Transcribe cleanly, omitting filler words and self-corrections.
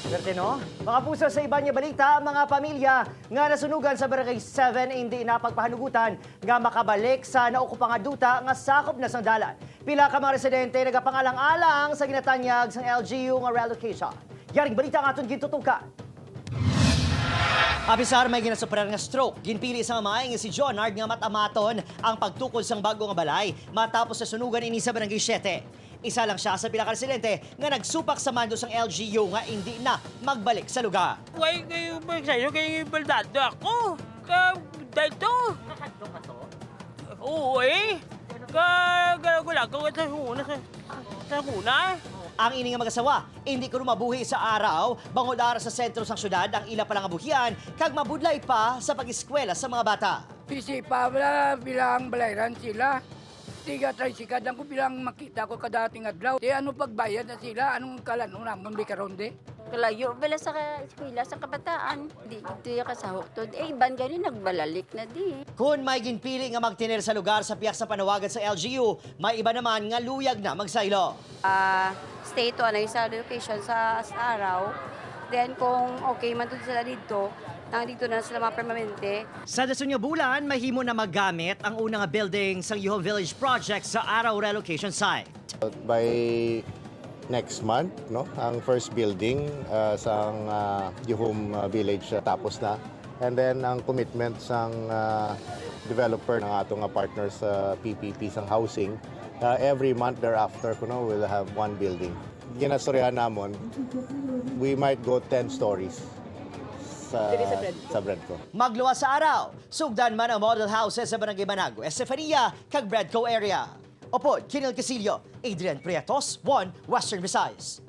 Swerte, no? Mga puso, sa iba niya balita, mga pamilya nga nasunugan sa Barangay 7 hindi na pagpahanugutan nga makabalik sa naukupa nga duta nga sakop na sang dalan. Pila ka mga residente nagapangalang-alang sa ginatanyag sang LGU nga relocation. Yaring balita nga aton gintutukan. Apisar may ginasuperar nga stroke, ginpili sa mamay nga si Jonard nga matamaton ang pagtukod sang bago nga balay matapos sa sunugan ini sa Barangay 7. Isa lang siya sa pila ka residente nga nagsupak sa mando sang LGU nga hindi na magbalik sa lugar. Way kayo ba sa'yo kayo baldado ako? Ka dito. Nakadto ka to? Oo eh. Ka galaw ko sa una sa una. Ang ini nga mag-asawa, hindi ko mabuhi sa araw, bangod ara sa sentro sang syudad ang ila palang abuhian, kag mabudlay pa sa pag-eskwela sa mga bata. Pisi pa wala bilang balayran sila. Tiga tricycle lang ko bilang makita ko kadating adlaw. Di ano pagbayad na sila, anong kalano namon di karon di. Kalayo bala sa eskwela sa kabataan. Di ito yung kasahok to. Eh, iban gani nagbalalik na di. Kung may ginpili nga magtinir sa lugar sa piyak sa panawagan sa LGU, may iba naman nga luyag na magsaylo. Stay to ano yung sa location sa araw. Then kung okay man to sila dito, nang dito na sila mga permanente. Sa dason nga bulan, mahimo na maggamit ang unang nga building sa Yuhong Village Project sa Araw Relocation Site. By next month, no, ang first building sa Yuhum Village tapos na. And then ang commitment sang developer ng atong partner sa PPP sang housing, every month thereafter kuno we'll have one building. Ginastoryahan namon, we might go 10 stories sa Bredco. Magluwas sa araw, sugdan man ang model houses sa Barangay Banago, Estefania, kag Bredco area. Opod, Kinil Casillo, Adrian Prietos, 1 Western Visayas.